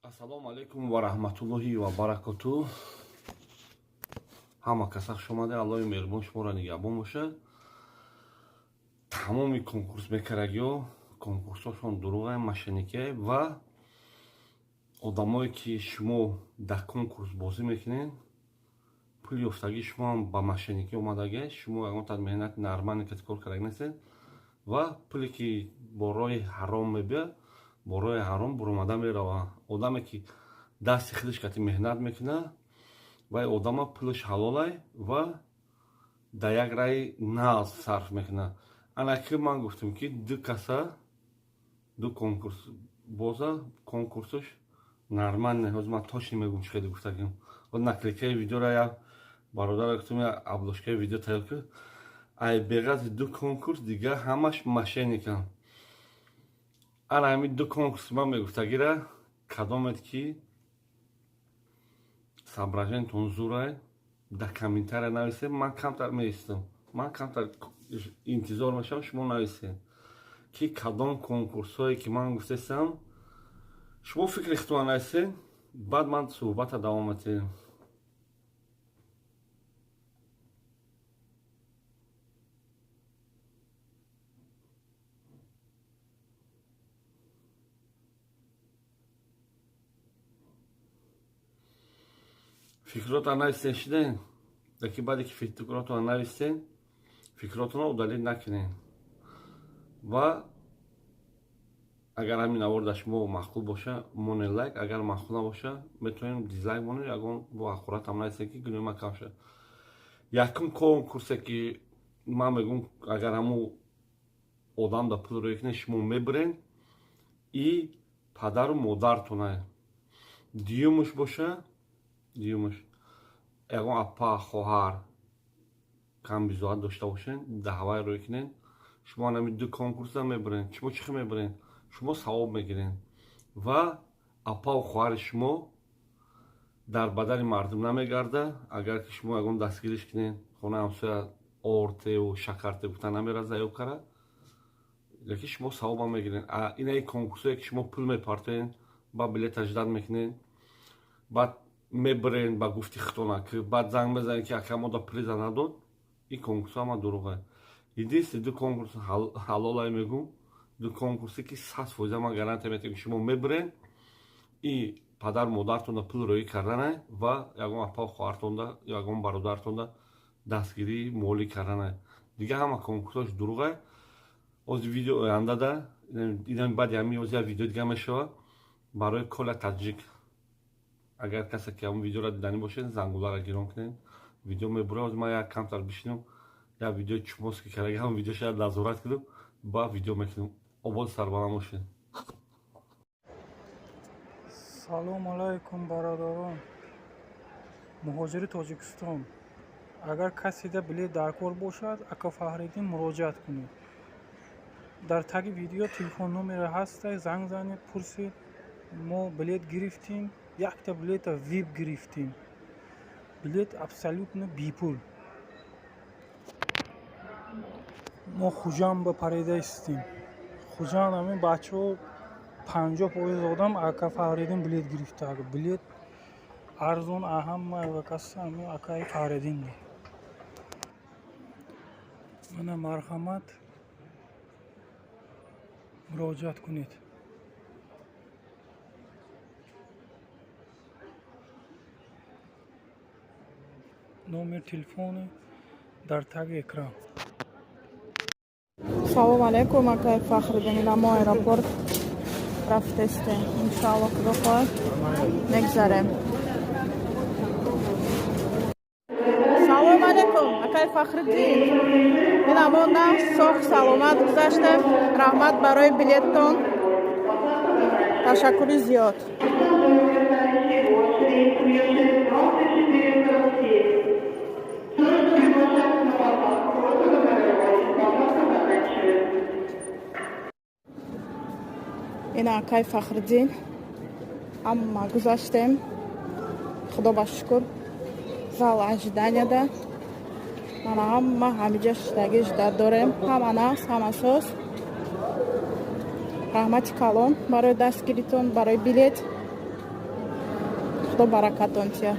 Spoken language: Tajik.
Ассалому алайкум ва раҳматуллоҳи ва баракоту. Ҳама каса хуш омада, Аллоҳи меҳрубон шуморо нигаҳбон бошад. Тамоми конкурс мекардагиҳо конкурсҳошон дурӯғай, мошенникӣ ва одамое ки шумо дар конкурс бозӣ мекунед, пули ёфтагии шумоам ба мошенникӣ омадагӣ, шумо ягон тад меҳнати нормальный кати кор кардаги нестед ва пуле ки бо роҳи ҳаром мебиёд, бо роҳи ҳаром буромада меравад. Одаме ки дасти худаш кати меҳнат мекунад, вай одама пулаш ҳалолай ва дар як раи нағз сарф мекунад. Ана ки ман гуфтам, ки ду каса ду конкурс боза, конкурсаш нормальный. Ҳозир ман точно мегӯм, чӣ хеле гуфтагим. Наклейкаи видеора як бародара гуфтам, як обложкаи видео тайёр кар. Ай беғази ду конкурс дигар ҳамаш мошенникам. Ана ҳамин ду конкурси ман мегуфтагира, кадомед ки соображениятон зурай, дар комментария нависед. Ман камтар меистам, ман камтар интизор мешавам, шумо нависед, ки кадом конкурсҳое ки ман гуфтаистам. Шумо фикри худтон нависед, баъд ман суҳбата давом медиҳем. Фикротро нависен, шиден, лекин баъде ки фикротро нависен, фикротонро удалить накунед. Ва агар ҳамин навор дар шумо маъқул боша, монед лайк, агар маъқул набоша, метавонем дизлайк монед, ягон бо ҳақоратам нависед, ки гуноҳи ман кам шавад. Якум конкурсе ки ман мегӯм, агар ҳамун одам дар пул рӯй кунед, шумо мебирен, и падару модартона. Дуюмуш боша, дуюмуш ягон апа, хоҳар кам бизоат дошта бошед, даҳвай рӯй кунед. Шумо ҳами ду конкурса мебирен. Шумо чӣ хел мебирен? Шумо савоб мегирен ва апаву хоҳари шумо дар бадани мардум намегарда. Агар ки шумо ягон дастгириш кунед, хонаи ҳамсоя ортеву шакарте гуфта намераза ё кара, лекин шумо савобам мегирен. Инаи конкурсое ки шумо пул мепартоед, ба билета ждать мекунед, баъд мебирен, ба гуфти худтона, ки баъд занг мезанед, ки ака, мо да приза надод, ин конкурсҳо ҳама дурӯғе. Единственный ду конкурс ҳалолай мегӯм, ду конкурсе ки 100% ман гарантия метиҳам, ки шумо мебирен, и падару модартонда пул рӯӣ карданай ва ягон апа, хоҳартонда, ягон бародаратонда дастгирии молӣ карданай. Дигар ҳама конкурсҳош дурӯғай. Ози видео ояндада, инами баъди ҳамин ози як видео дига мешавад барои Коля Таҷик. Агар касе ки ҳамон видеоро диданӣ бошед, зангуларо гирон кунед, видео мебурад. Ҳозир ман як камтар бишинам, як видеои чумоски кардаги, ҳамон видео шояд назорат кунам, ба видео мекунам. Ободи сарбаланд бошед. Салому алайкум, бародарон, муҳоҷири Тоҷикистон. Агар каседа билет дар кор бошад, ака Фахриддин муроҷиат кунед. Дар таги видео телефон номере ҳаста, занг занед, пурсед. Мо билет гирифтем, якта билета вип гирифтем, билет абсолютно бепул. Мо Хуҷанд ба парида истем. Хуҷанд ҳамин бачаҳо 50% одам ака Фахриддин билет гирифта. Билет арзон ҳама кас ҳамин акаи Фахриддин. Мана, марҳамат, муроҷиат кунед. Номер телефони дар таги экран. Салом алейкум, акай Фахриддин. Ина мо аэропорт рафтестем. Иншоалло, худо хоҳад, мегзарем. Салом алейкум, акай Фахриддин. Ина мо нав соғ саломат гузаштем. Раҳмат барои билеттон, ташаккури зиёд. Ина, акай Фахриддин, ҳама гузаштем, худо ба шукр. Зал ожиданияда мана ҳама ҳамиҷа шиштагӣ, ждать дорем. Ҳама нағз, ҳама соз. Раҳмати калон барои дастгиритон, барои билет. Худо баракатон тия.